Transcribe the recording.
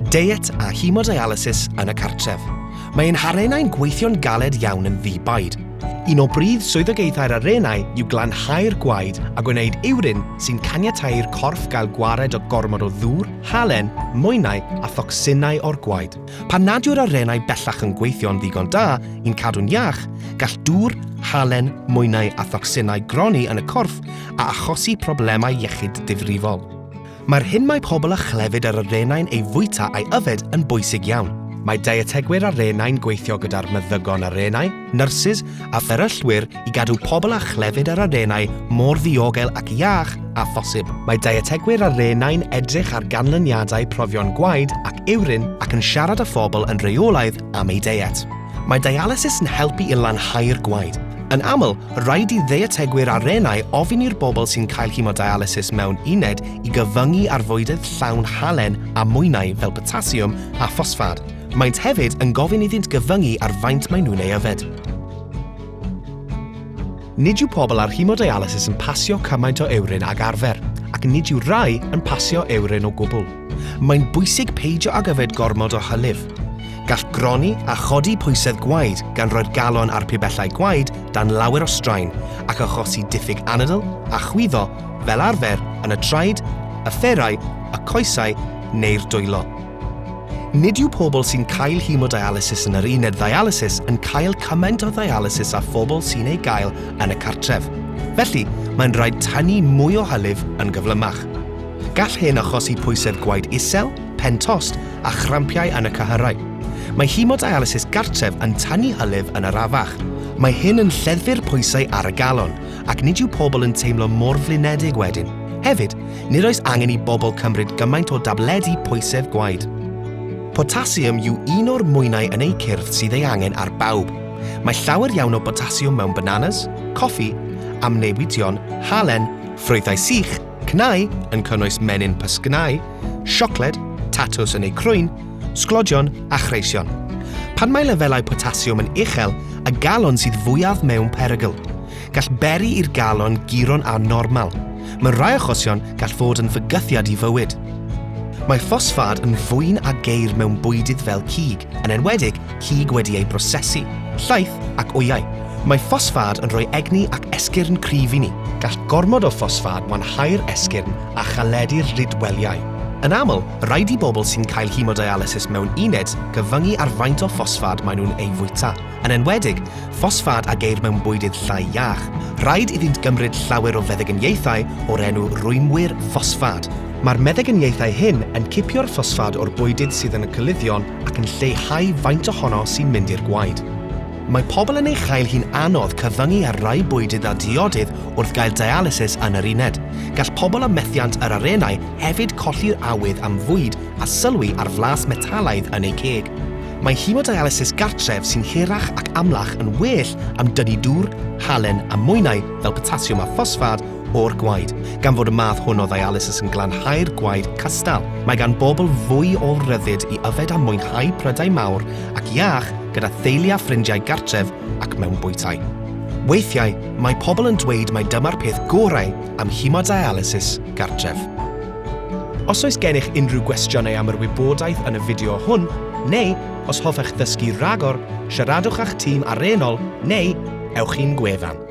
Deiet a hemodialysis yn y cartref. Mae ein harenau'n gweithio'n galed iawn yn ddi-baid. Un o brif swyddogaethau'r arenau yw glanhau'r gwaed a gwneud iwrin sy'n caniatáu i'r corff gael gwared o gormod o ddŵr, halen, mwynau a thocsinau o'r gwaed. Pan nad yw'r arenau bellach yn gweithio'n ddigon da i'n cadw'n iach, gall dŵr, halen, mwynau a thocsinau gronni yn y corff a achosi problemau iechyd difrifol. Mae'r hyn mae pobl â chlefyd yr arennau'n ei fwyta a'i yfed yn bwysig iawn. Mae deietegwyr arennau'n gweithio gyda'r meddygon arennau, nyrsys a fferyllwyr i gadw pobl â chlefyd yr arennau mor ddiogel ac iach â phosib. Mae deietegwyr arennau'n edrych ar ganlyniadau profion gwaed ac iwrin ac yn siarad â phobl yn rheolaidd am eu deiet. Mae dialysis yn helpu i lanhau'r gwaed. Yn aml, rhaid i ddeietegwyr arennau ofyn i'r bobl sy'n cael hemodialysis mewn uned i gyfyngu ar fwydydd llawn halen a mwynau fel potasiwm a ffosffad. Maent hefyd yn gofyn iddynt gyfyngu ar faint maen nhw'n ei yfed. Nid yw pobl ar hemodialysis yn pasio cymaint o ewrin ag arfer, ac nid yw rhai yn pasio ewrin o gwbl. Mae'n bwysig peidio ag yfed gormod o hylif. Gall gronni a chodi pwysedd gwaed gan roi'r galon a'r pibellau gwaed dan lawer o straen ac achosi diffyg anadl a chwyddo, fel arfer, yn y traed, y fferau, y coesau neu'r dwylo. Nid yw pobl sy'n cael hemodialysis yn yr uned ddialysis yn cael cymaint o ddialysis â phobl sy'n ei gael yn y cartref. Felly, mae'n rhaid tynnu mwy o hylif yn gyflymach. Gall hyn achosi pwysedd gwaed isel, pen tost a chrampiau yn y cyhyrau. Mae hemodialysis gartref yn tynnu hylif yn arafach. Mae hyn yn lleddfu'r pwysau ar y galon, ac nid yw pobl yn teimlo mor flinedig wedyn. Hefyd, Nid oes angen i bobl cymryd gymaint o dabledi pwysedd gwaed. Potasiwm yw un o'r mwynau yn eu cyrff sydd ei angen ar bawb. Mae llawer iawn o botasiwm mewn bananas, coffi, amnewidion, halen, ffrwythau sych, cnau, yn cynnwys menyn pysgnau, siocled, tatws yn eu crwyn, sglodion a chreision. Pan mae lefelau potasiwm yn uchel, y galon sydd fwyaf mewn perygl. Gall beri i'r galon guro'n annormal. Mewn rhai achosion, gall fod yn fygythiad i fywyd. Mae ffosffad yn fwyn a geir mewn bwydydd fel cig, yn enwedig cig wedi ei brosesu, llaeth ac wyau. Mae ffosffad yn rhoi egni ac esgyrn cryf i ni. Gall gormod o ffosffad wanhau'r esgyrn a chaledu'r rhydwelïau. Yn aml, rhaid i bobl sy'n cael hemodialysis mewn uned gyfyngu ar faint o ffosffad maen nhw'n ei fwyta. Yn enwedig, ffosffad a geir mewn bwydydd llai iach. Rhaid iddynt gymryd llawer o feddyginiaethau o'r enw rwymwyr ffosffad. Mae'r meddyginiaethau hyn yn cipio'r ffosffad o'r bwydydd sydd yn y coluddion ac yn lleihau faint ohono sy'n mynd i'r gwaed. Mae pobl yn ei chael hi'n anodd cyfyngu ar rai bwydydd a diodydd wrth gael dialysis yn yr uned. Gall pobl â methiant yr arennau hefyd colli'r awydd am fwyd a sylwi ar flas metalaidd yn eu ceg. Mae hemodialysis gartref sy'n hirach ac amlach yn well am dynnu dŵr, halen a mwynau fel potasiwm a ffosffad o'r gwaed. Gan fod y math hwn o ddialysis yn glanhau'r gwaed cystal, mae gan bobl fwy o ryddid i yfed a mwynhau prydau mawr ac iach gyda theulu a ffrindiau gartref ac mewn bwytai. Weithiau, mae pobl yn dweud mai dyma'r peth gorau am hemodialysis gartref. Os oes gennych unrhyw gwestiynau am yr wybodaeth yn y fideo hwn, neu os hoffech ddysgu rhagor, siaradwch â'ch tîm arennol neu ewch i'n gwefan.